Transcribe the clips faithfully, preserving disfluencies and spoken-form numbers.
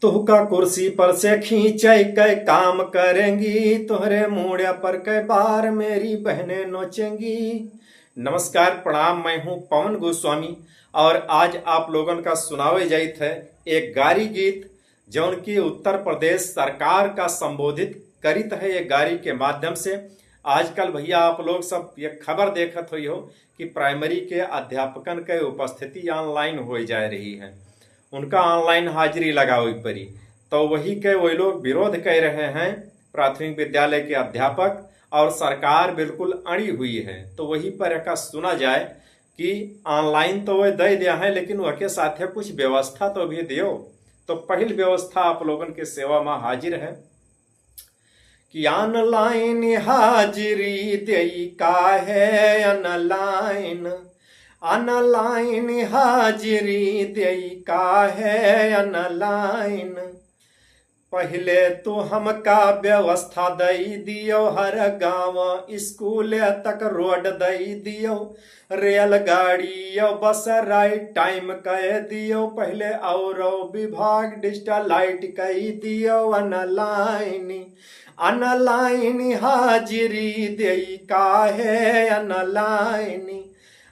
तुहका कुर्सी पर से खींचे के काम करेंगी, तोहरे मूड़े पर के बार मेरी बहनें नोचेंगी। नमस्कार, प्रणाम, मैं हूँ पवन गोस्वामी और आज आप लोगन का सुनावे जाइत है एक गारी गीत, जौन की उत्तर प्रदेश सरकार का संबोधित करित है एक गारी के माध्यम से। आजकल भैया आप लोग सब ये खबर देखत होई हो कि प्राइमरी के अध्यापकन के उपस्थिति ऑनलाइन होए जा रही है, उनका ऑनलाइन हाजिरी लगावे पड़ी। तो वही के वही लोग विरोध कर रहे हैं प्राथमिक विद्यालय के अध्यापक, और सरकार बिल्कुल अड़ी हुई है। तो वही पर एका सुना जाए कि ऑनलाइन तो वह दे दिया है, लेकिन वह के साथे कुछ व्यवस्था तो भी दियो। तो पहल व्यवस्था आप लोगन के सेवा में हाजिर है कि ऑनलाइन हाजिरी देई काहे ऑनलाइन, ऑनलाइन हाजिरी देई काहे ऑनलाइन। पहले तो हमका व्यवस्था दई दियो, हर गाँव स्कूल तक रोड दई दियो, रेलगाड़ी और बस राइट टाइम कह दियो पहले, और विभाग डिजिटल लाइट कह दियो ऑनलाइन। ऑनलाइन हाजिरी देई काहे ऑनलाइन,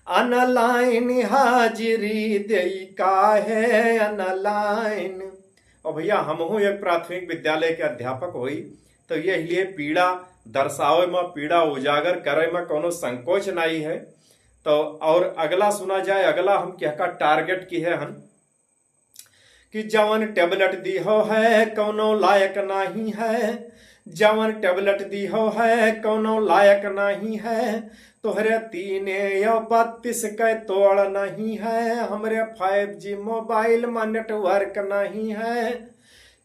ऑनलाइन हाजिरी देई काहे ऑनलाइन। और भैया, हमहू एक प्राथमिक विद्यालय के अध्यापक होई, तो यह लिए पीड़ा दर्शावे में, पीड़ा उजागर करे में कोनो संकोच नहीं है। तो और अगला सुना जाए, अगला हम क्या का टारगेट की है हम कि जवन टैबलेट दीहो है कौनो लायक नहीं है, जवन टैबलेट दीहो है कौनो लायक नहीं है, तोहरे तीने यो बत्तीस के तोड़ नहीं है, हमरे फाइव जी मोबाइल में नेटवर्क नहीं है।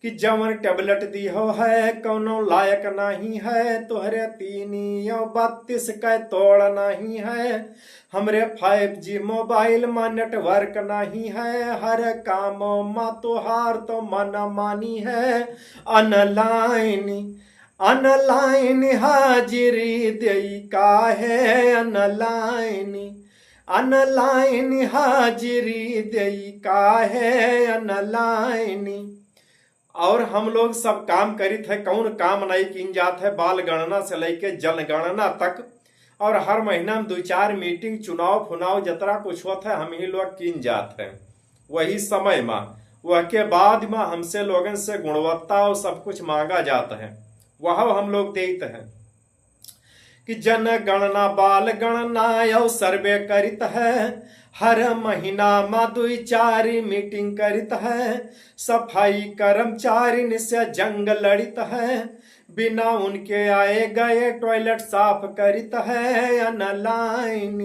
कि जवन टैबलेट दीहो है कौनो लायक नहीं है, तोहरे तीनी यो बत्तीस के तोड़ नहीं है, हमरे फाइव जी मोबाइल में नेटवर्क नहीं है, हर काम में तोहार तो मन मानी है। ऑनलाइन, ऑनलाइन हाजिरी देई काहे ऑनलाइन, ऑनलाइन हाजिरी देई काहे ऑनलाइन। और हम लोग सब काम करित है, कौन काम नहीं कीन जात है, बाल गणना से लेके जनगणना तक। और हर महीना में दो चार मीटिंग, चुनाव फुनाव, जतरा कुछ होत है, हम ही लोग कीन जात है। वही समय में, वह के बाद में हमसे लोगन से गुणवत्ता और सब कुछ मांगा जात है, वह हम लोग देत है। कि जनगणना, बाल गणना और सर्वे करित है, हर महीना में दुई चार मीटिंग करित है, सफाई कर्मचारिन से जंग लड़ित है, बिना उनके आए गए टॉयलेट साफ करित है। ऑनलाइन,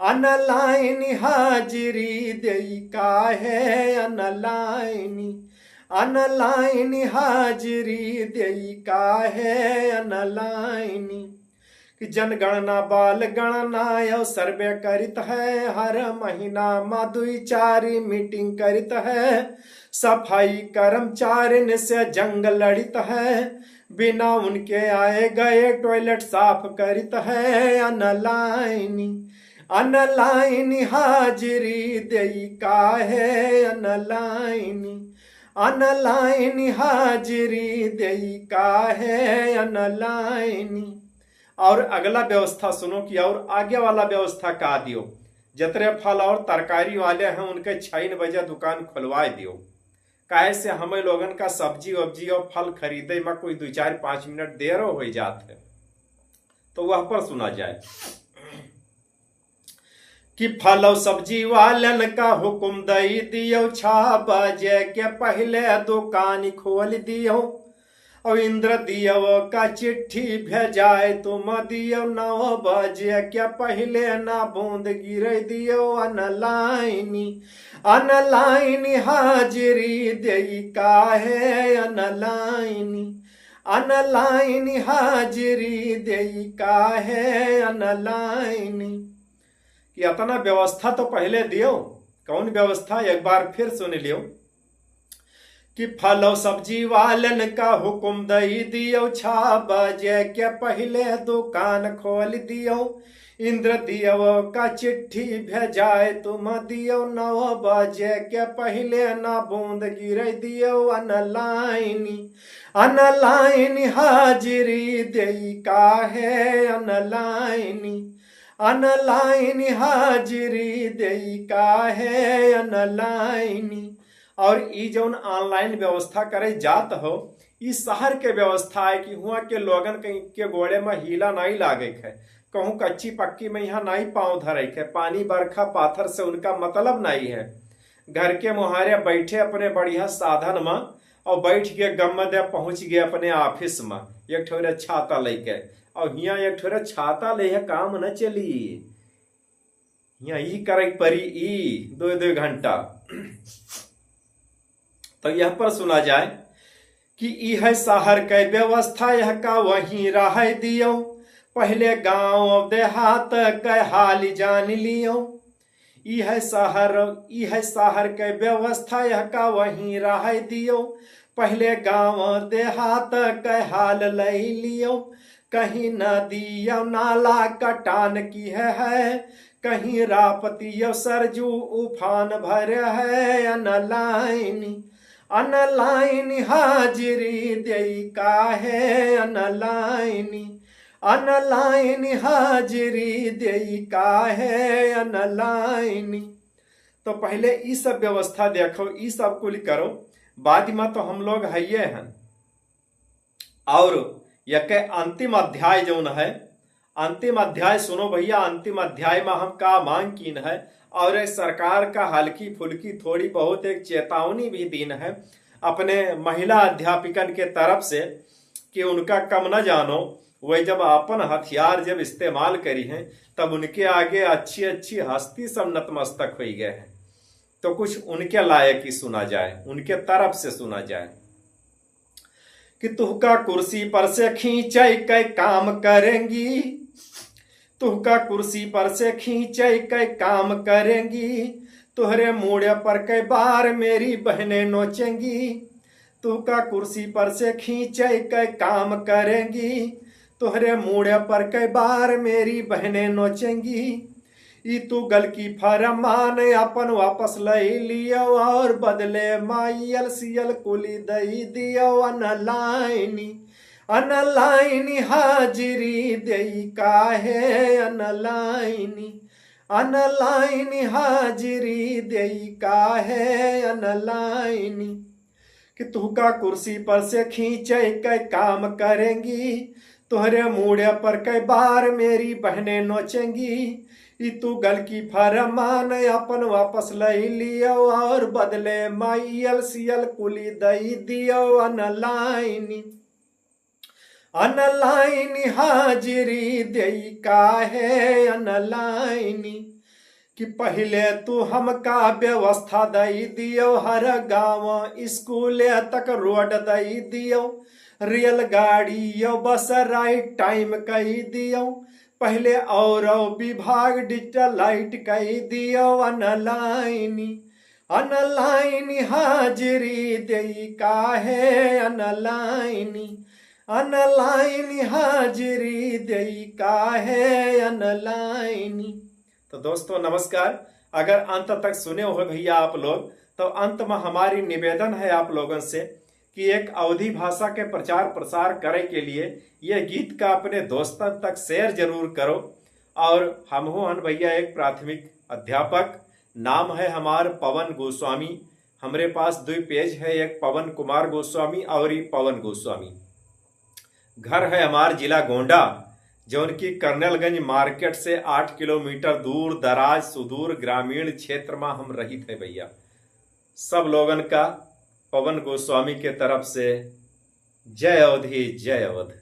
ऑनलाइन हाजिरी देई काहे ऑनलाइन, ऑनलाइन हाजिरी देई काहे ऑनलाइन। कि जनगणना, बाल गणना और सर्वे करित है, हर महीना में दुई चार मीटिंग करित है, सफाई कर्मचारिन से जंग लड़ित है, बिना उनके आए गए टॉयलेट साफ करित है। ऑनलाइन, ऑनलाइन हाजिरी देई काहे ऑनलाइन, ऑनलाइन हाजिरी देई काहे ऑनलाइन। और अगला व्यवस्था सुनो कि और आगे वाला व्यवस्था का दियो। जतरे फल और तरकारी वाले हैं, उनके छः बजे दुकान खुलवाए दियो, काहे से हमें लोगन का सब्जी वब्जी और फल खरीदे में कोई दो चार पाँच मिनट देरो हो जात है। तो वह पर सुना जाए कि फल और सब्जी वालन का हुक्म दई दियो, छह बजे के पहले दुकान खोल दियो। और इंद्र दियो का चिट्ठी भेजाए तुम दियो, नौ बजे के पहले ना बूंद गिरे दियो। ऑनलाइन, ऑनलाइन हाजिरी देई काहे ऑनलाइन, ऑनलाइन हाजिरी देई काहे ऑनलाइन। कि अतना व्यवस्था तो पहले दियो। कौन व्यवस्था, एक बार फिर सुन लियो। कि फल और सब्जी वालन का हुकुम दई दियो, छह बजे के पहिले दुकान खोल दियो। इंद्र दियो का चिट्ठी भेजाए तुम दियो, नौ बजे के पहिले ना बूंद गिरे दियो। अनलाइन, अनलाइन हाजिरी देई काहे अनलाइन, अनलाइन हाजिरी देई काहे अनलाइन। और ई जौन online व्यवस्था करे जात हो, ई शहर के व्यवस्था है कि हुआं के लोगन के, के गोड़े में हीला नाई लागे के, कहूँ कच्ची पक्की में यहाँ नाई पाँव धरे के, पानी बरखा पाथर से उनका मतलब नाई है। घर के मुहारे बैठे अपने बढ़िया साधन में और बैठ के गम दे पहुँच गए अपने office में, एक ठो रे छाता लेके, और हियाँ एक ठो रे छाता ले है, काम न चली। हियाँ ई करे परी ई दो दो घंटा। तो यह पर सुना जाए कि ई है शहर के व्यवस्था, यह का वहीं रह दियो, पहले गांव देहात के हाल जान लियो। ई है शहर, ई है शहर के व्यवस्था, यह का वहीं रह दियो, पहले गांव देहात के हाल लई लियो। कहीं नदी या नाला कटान की है, है, कहीं रापती या सरजू उफान भरे है। अनलाइन, अनलाइन हाजिरी देई काहे अनलाइन, अनलाइन हाजिरी देई काहे अनलाइन। तो पहले ई सब व्यवस्था देखो, ई सब कुल करो, बाद में तो हम लोग हइये हन। और यके अंतिम अध्याय जौन है, अंतिम अध्याय सुनो भैया, अंतिम अध्याय में हम का मांग कीन है और एक सरकार का हल्की फुल्की थोड़ी बहुत एक चेतावनी भी दीन है अपने महिला अध्यापिकन के तरफ से कि उनका कम न जानो, वह जब अपन हथियार जब इस्तेमाल करी हैं तब उनके आगे अच्छी अच्छी हस्ती सब नतमस्तक हुई गए हैं। तो कुछ उनके लायक ही सुना जाए, उनके तरफ से सुना जाए कि तुहका कुर्सी पर से खींचे के काम करेंगी, तुहका कुर्सी पर से खींचे के काम करेंगी, तुहरे मूड़े पर के बार मेरी बहनें नोचेंगी, तुहका कुर्सी पर से खींचे के काम करेंगी, तुहरे मूड़े पर के बार मेरी बहनें नोचेंगी। ई तू गल की फरमान अपन वापस लई लियो और बदले माइयल सियल कुली दई दियो। अनलाइन, अनलाइन हाजिरी देई काहे अनलाइन, अनलाइन हाजिरी देई काहे अनलाइन। कि तुहका कुर्सी पर से खींचे के काम करेंगी, तुहरे मूड़े पर के बार मेरी बहनें नोचेंगी। ई तू गल की फरमान अपन वापस लई लियो और बदले माइयल सियल कुली दई दियो। अनलाइन, अनलाइन हाजिरी देई काहे अनलाइन। कि पहिले तू हमका व्यवस्था दई दियो, हर गाँव स्कूल तक रोड दई दियो, रेलगाड़ी यो बस राइट टाइम कई दियो, पहिले और विभाग डिजिटल लाइट कई दियो। अनलाइन, अनलाइन हाजिरी देई काहे अनलाइन, अनलाइन हाजिरी देई काहे अनलाइन। तो दोस्तों नमस्कार, अगर अंत तक सुने हो भैया आप लोग, तो अंत में हमारी निवेदन है आप लोगन से कि एक अवधी भाषा के प्रचार प्रसार करे के लिए ये गीत का अपने दोस्तन तक शेयर जरूर करो। और हम हो हन भैया एक प्राथमिक अध्यापक, नाम है हमार पवन गोस्वामी। हमरे पास दुई पेज है, एक पवन कुमार गोस्वामी और ई पवन गोस्वामी। घर है हमार जिला गोंडा, जौन की कर्नलगंज मार्केट से आठ किलोमीटर दूर दराज सुदूर ग्रामीण क्षेत्र में हम रहित है भैया। सब लोगन का पवन गोस्वामी के तरफ से जय अवधी, जय अवध।